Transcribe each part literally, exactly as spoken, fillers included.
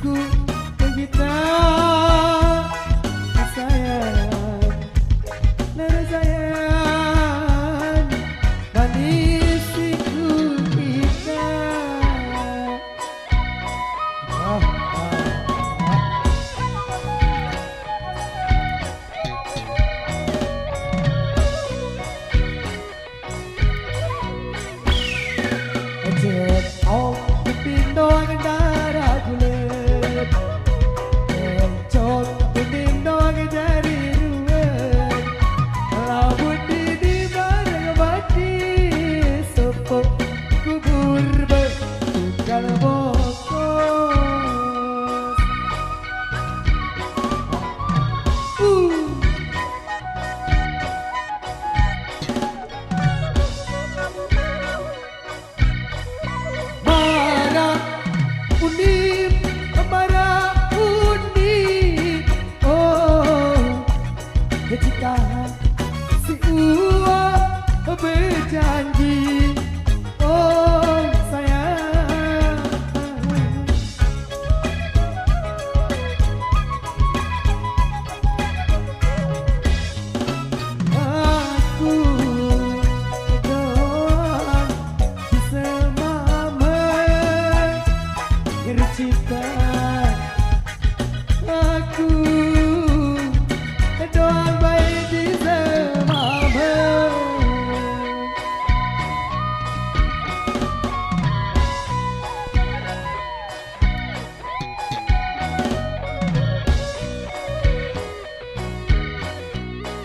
Ku kita sayang, nara sayang, manis ku kita. Ah, ah, ah. Ejek ong pindo ngendara gulet. Encok pindo ngejari ruwet. Lamun di, di bareng mati sepok kubur be tukang bokos. Uh. Mara unim, mara unim. Oh, jika si uwa berjanji, oh sayang. Aku doang bisa mama tercinta. Aku doang bae bisa mama.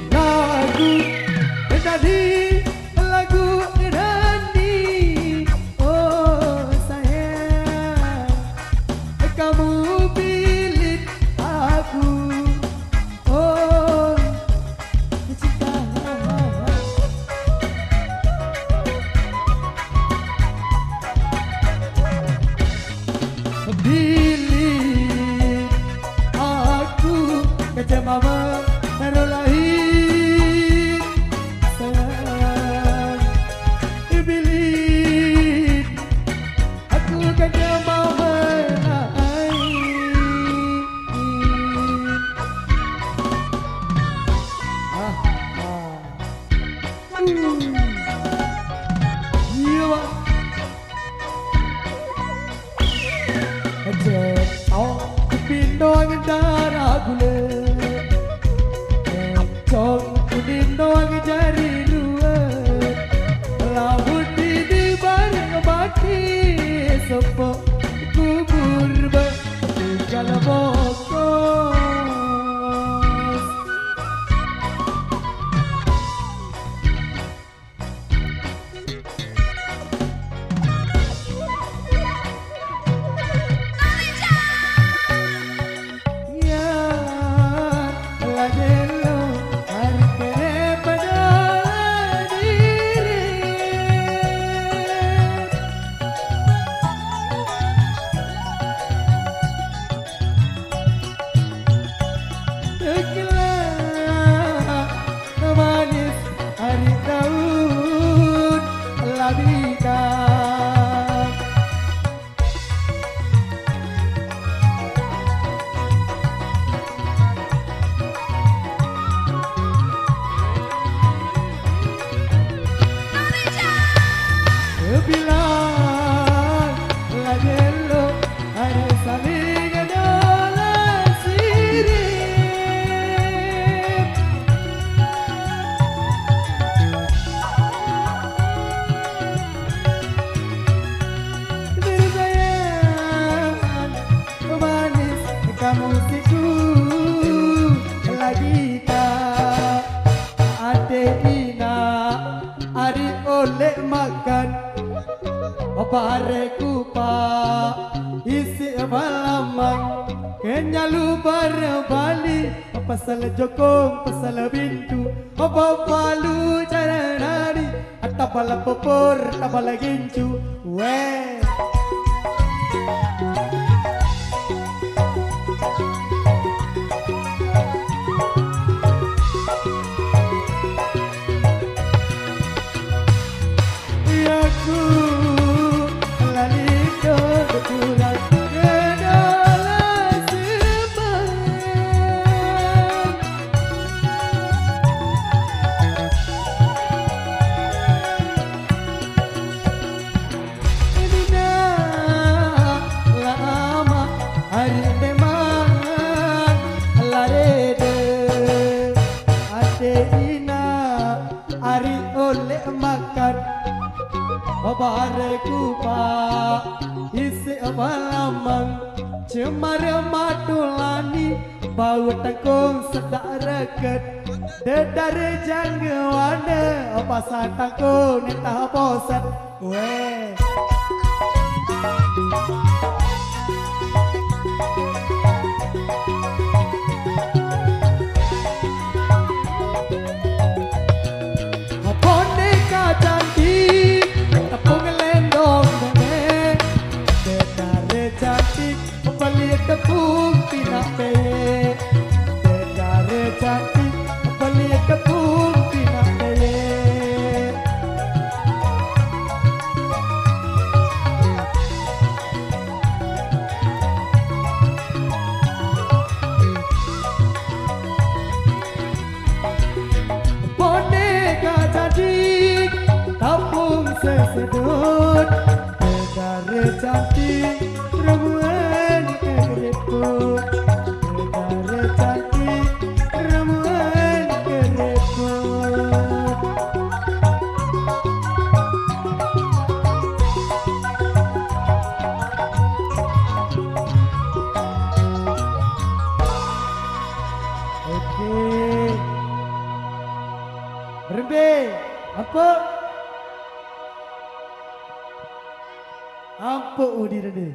Lagu Nani, lagu Nani. Oh sayang, kamu pilih aku. Oh cinta. Bilin aku kece mama naro lahir. Sayang, bilin aku kece mama lahir. Ah, ah. Uh. Iya, Pak. Cek, oh, pindo ngendara gule. Cong, pindo ngejari ruwet. Lamun di, di bareng mati sepok kubur be tukang bokos. Tekilah manis ari daun labika. Bilang lajelo hari saling adalah sirip. Berbayar manis kamu siku lagi tak ada ina ari oleh makan. Bare kupa isi balamang kenyalu bare bali pasal jokong pasal bintu. Apa palu cara nari tabala popor tabala gincu. Weh. Yaku lalito betulan. Ari memang larede ade ina, ari oleh makan bare kupa isi balamang, cemar matulani bau tengkung sedak reket, dedare janggewane pasar tangkung nitah poset. Weh. Boneka cantik, tepung lendong dene, dedare cantik, beli tepung pinak peye. Dedare cantik, beli tepung pinak peye. Boneka cantik, tepung sesedut, dedare cantik, remuan keriput. Dedare cantik, remuan keriput. Oke. Rembe, ampuk. Ampuk udi rende.